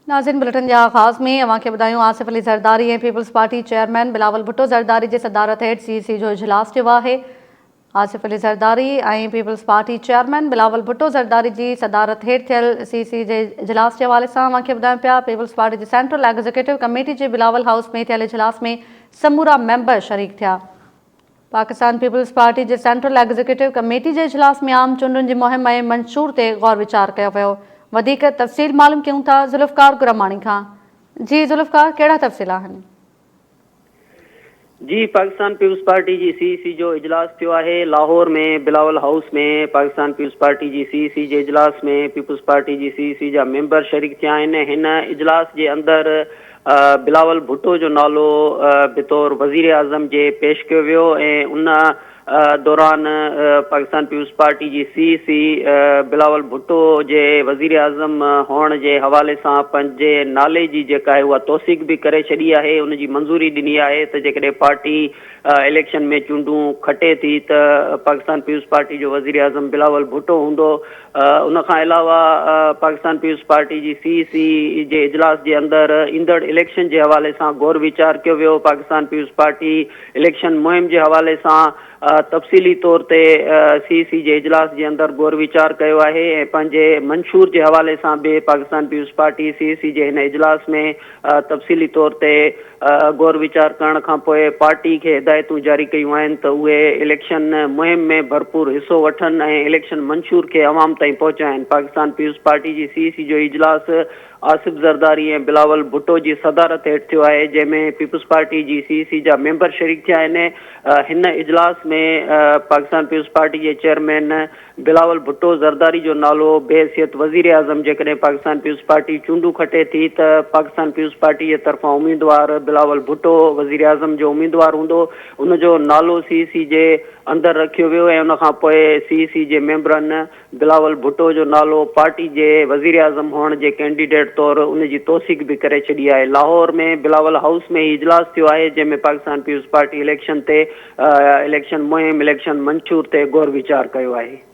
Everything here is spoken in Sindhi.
ناظرين بليٽن جي آغاز ۾ اوهان کي ٻڌايون Asif Ali Zardari ۽ Peoples Party chairman Bilawal Bhutto Zardari جي صدارت هيٺ سي سي جو اجلاس ٿيو آهي. Asif Ali Zardari ۽ Peoples Party chairman Bilawal Bhutto Zardari جي صدارت هيٺ ٿيل سي سي جي اجلاس جي حوالي سان اوهان کي ٻڌايون پيا پيپلز پارٽي جي سينٽرل ايگزيڪيوٽو ڪميٽي جي بلاول هائوس ۾ ٿيل اجلاس ۾ سمورا ميمبر شريڪ ٿيا. پاڪستان پيپلز پارٽي جي سينٽرل ايگزيڪيوٽو ڪميٽي جي اجلاس ۾ عام چونڊن جي مهم ۽ منشور تي غور ويچار ڪيو ويو. وڌيڪ تفصيل معلوم ڪيون ٿا ذوالفقار گراماڻي کان. جي ذوالفقار ڪهڙا تفصيل آهن؟ جي پاڪستان پيپلز پارٽي جي سي سي جو اجلاس ٿيو آهي Lahore ۾ Bilawal house ۾ Pakistan Peoples Party جي سي سي جي اجلاس ۾ پيپلز پارٽي جي سي سي جا ميمبر شريڪ ٿيا آهن هن اجلاس جي اندر بلاول ڀٽو جو نالو بطور وزيراعظم جي پيش ڪيو ويو ۽ ان دوران پاڪستان پيپلز پارٽي جي سي سي بلاول ڀٽو جي وزيراعظم هئڻ جي حوالي سان پنهنجي نالي جي جيڪا آهي اها توثيق به ڪري ڇڏي آهي ان جي منظوري ڏني آهي ته جيڪڏهن پارٽي اليڪشن ۾ چونڊون کٽي ٿي ته پاڪستان پيپلز پارٽي جو وزيراعظم بلاول ڀٽو هوندو ان کان علاوه پاڪستان پيپلز پارٽي جي سي سي جي اجلاس جي اندر ايندڙ اليڪشن جي حوالي سان غور ويچار ڪيو ويو، پاڪستان پيپلز پارٽي اليڪشن مهم جي حوالي سان تفصيلي طور تي سي سي جي اجلاس جي اندر غور ويچار ڪيو آهي ۽ پنهنجي منشور جي حوالي سان به پاڪستان پيپلز پارٽي سي سي جي هن اجلاس ۾ تفصيلي طور تي غور ويچار ڪرڻ کانپوء پارٽي کي هدايتون جاري ڪيون آهن ته اهي اليڪشن مهم ۾ ڀرپور حصو وٺن ۽ اليڪشن منشور کي عوام تائين پهچائين. پاڪستان پيپلز پارٽي جي سي سي جو اجلاس آصف زرداري ۽ بلاول ڀٽو جي صدارت هيٺ ٿيو آهي جنهن ۾ پيپلز پارٽي جي سي سي جا ميمبر شريڪ ٿيا آهن. هن اجلاس ۾ پاڪستان پيپلز پارٽي جي چيئرمين بلاول ڀٽو زرداري جو نالو بحيثيت وزيراعظم جيڪڏهن پاڪستان پيپلز پارٽي چونڊون کٽي ٿي ته پاڪستان پيپلز پارٽي جي طرفان اميدوار بلاول ڀٽو وزيراعظم جو اميدوار هوندو ان جو نالو سي سي جي اندر رکيو ويو ۽ ان کان پوء سي سي جي ميمبرن بلاول ڀٽو جو نالو پارٽي جي وزيراعظم هئڻ جي ڪينڊيڊيٽ طور ان جي توثيق به ڪري ڇڏي آهي لاهور ۾ بلاول هائوس ۾ هي اجلاس ٿيو آهي جنهن ۾ پاڪستان پيپلز پارٽي اليڪشن تي اليڪشن مهم، اليڪشن منشور تي غور ويچار ڪيو آهي.